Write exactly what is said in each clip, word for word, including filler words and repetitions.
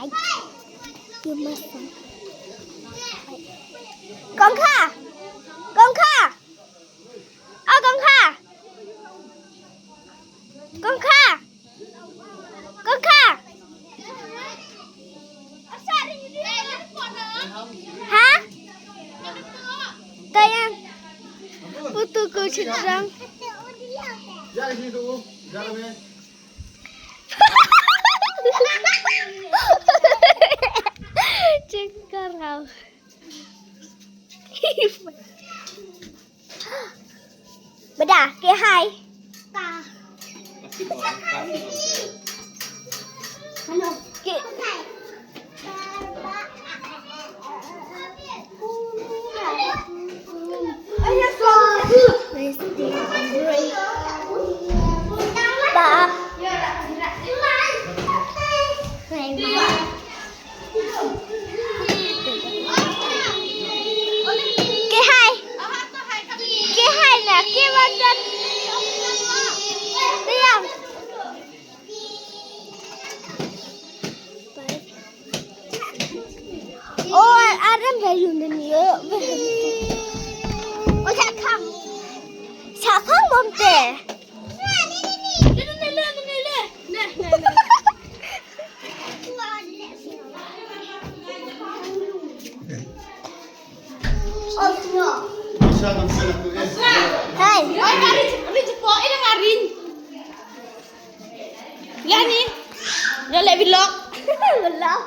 You must. Kong Kha. Kong Kha. Oh, Kong Kha. Kong Kha. Kong Kha. Ha? Kayang. Putu ku citrang. Cengkarau. Beda, ke hai. Ano? Ke. Ke hai. Ke hai na, ke wajan. Tiang. Oh, Adam dah yun dan ye. Oh, Sakang. Sakang bom te. Hai. Oi, ngarin, rin cepo, ini ngarin. Lihat ni. Dah lihat vlog. Vlog.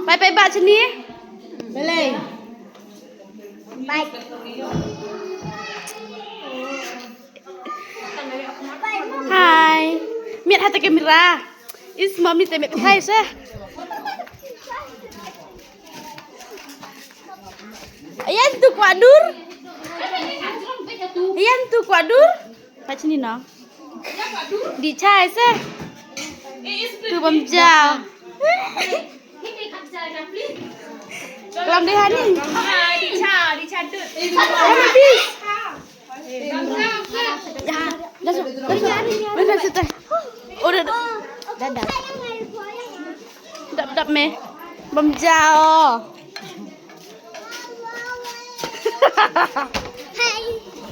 Bye bye, bye sini. Bye. Bye. Hai. Miat hata kamera. Is mami te miat hai se. Ayan tu kuat dur. Ayan tu kuat dur. Pachini no. Di chai se. Tu bam jao. Kelam deh hani. Di cha, di cha tu. Dah masuk, dah masuk. Dah masuk, dah. Oh, dah, dah. Dah, dah. Dap, dap meh. Bam jao. Hai.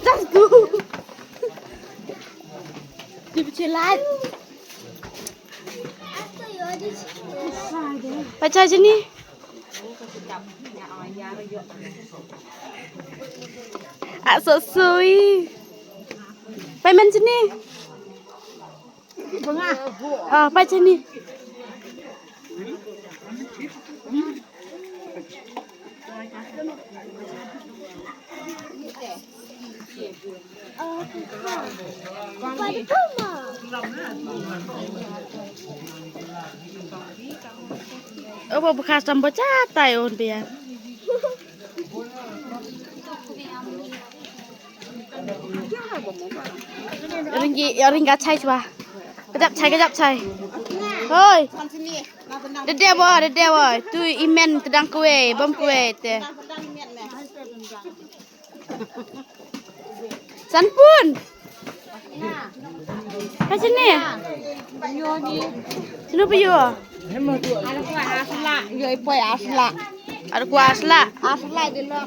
Dah tu. Dia bercelat. Baca je ni. Ah, so sweet. Payment sini. Ah, apa sini? Obo bkha sam bo cha tai on bia. Ringi, ringa chai chwa. Kajap chai, kajap chai. Hoi. Dede bo, dede bo. Tu imen tedang kue, bom kue te. Sanpun. Ka sini. Sini pa yo. Ada kuah asla, yo ipoi asla. Ada kuah asla. Asla di lo.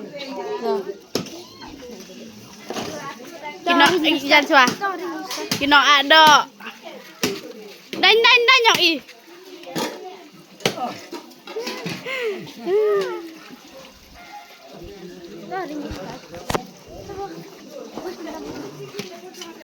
Kino ijan sua. Kino ado. Dan dan dan yo i.